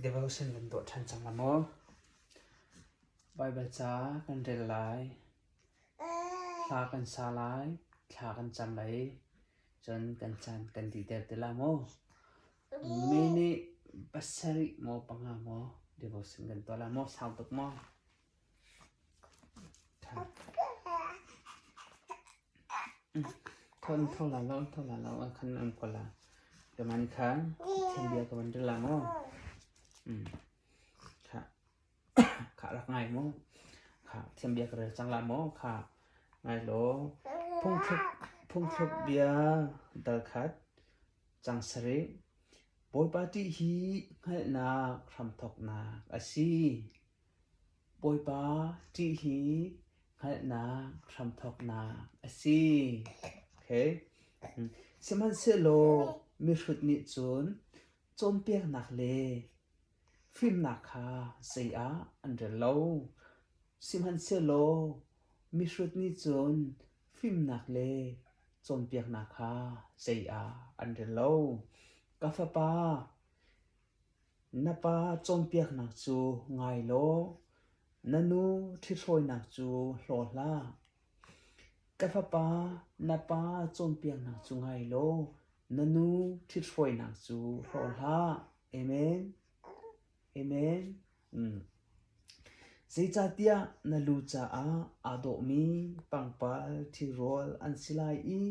Devotion kan tuah ṭhan cang la maw? Baibal ca kan rel lai, hla kan sa lai, thla kan cam lai, cun kan caan kan dihter te la maw? Mi nih pasarih maw panga maw devotion kan tuah la maw? Sau tuk maw? Tho tho la lo tho la lo khan an ko la ka man kha thiam bia ka van rel la maw kha kha rak ngai mu kha thiam bia ka rel cang la maw kha ngai law phungthluk phungthluk bia dal khat cang sarih Bawipa ṭih hi hngalhnak hramthawknak a si. Bawipa ṭih hi hngalhnak hramthawknak a si. Okay. Sihmanhsehlaw mihrut nih cun cawnpiaknak le fimnak kha zei ah an rel lo. Sihmanhsehlaw mihrut nih cun fimnak le cawnpiaknak kha zei ah an rel lo. Ka fapa, Na pa cawnpiaknak cu ngai law na nu ṭhithrawinak cu hlaw hlah. Ka fapa, na pa cawnpiaknak cu ngai law na nu ṭhithrawinak cu hlaw hlah. Amen. Amen. Mm. Zeicahtiah na lu caah aa dawhmi pangpar ṭhirawl an si lai i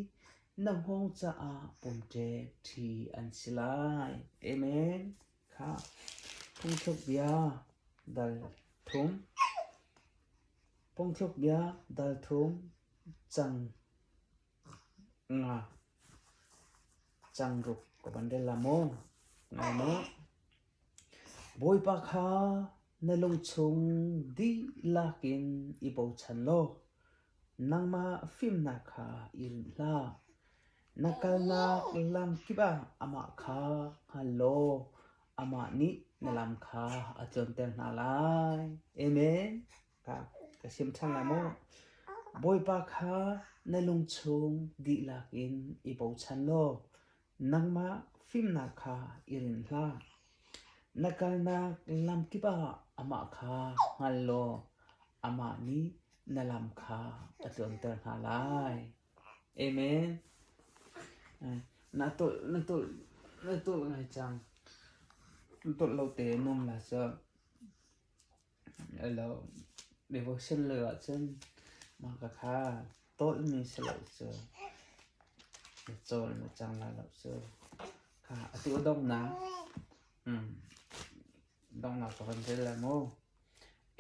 na hngawng caah pumṭek ṭhi an si lai. Amen. Kha phungthluk bia dal thum. Phungthluk bia dal thum cang nga cang ruk ka van rel la maw? Ngai maw? Bawipa kha na lungchung dihlak in i bochan law nangmah fimnak kha i rinh hlah. Na kalnak lam kip ah amah kha hngal law amah nih na lam kha a cawnter hna lai. Amen. Ka ka sim ṭhan lai maw? Bawipa kha na lungchung dihlak in i bochan law Nangmah fimnak kha i rinh hlah. Na kalnak lamkip ah amah kha hngal law amah nih na lam kha a tluanter hna lai. Amen. Na tolh na tolh na tolh ngai cang. Na tolh lo te num la cu. Alo, devotion lio ahcun mah ka kha tawlmi si lo cu na cawl na cang lai lo cu. Kha atu a donghnak um donghnak ka van rel lai mu.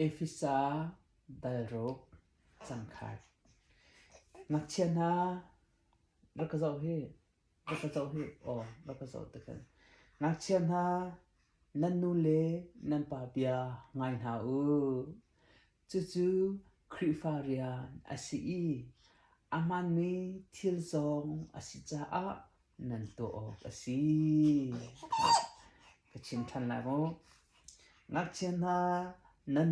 Efesa dal ruk cangkhat. Ngakchia hna rak ka zoh hih. Rak ka zoh hih. Aw, rak ka zoh tikhan. Ngakchia hna Nan nu le nan pa bia ngai hna u. Cucu Khrihfa rian a si i a hmaanmi thil zong a si caah nan tuah awk a si. Ka chim ṭhan lai maw? Ngakchia hna, nan.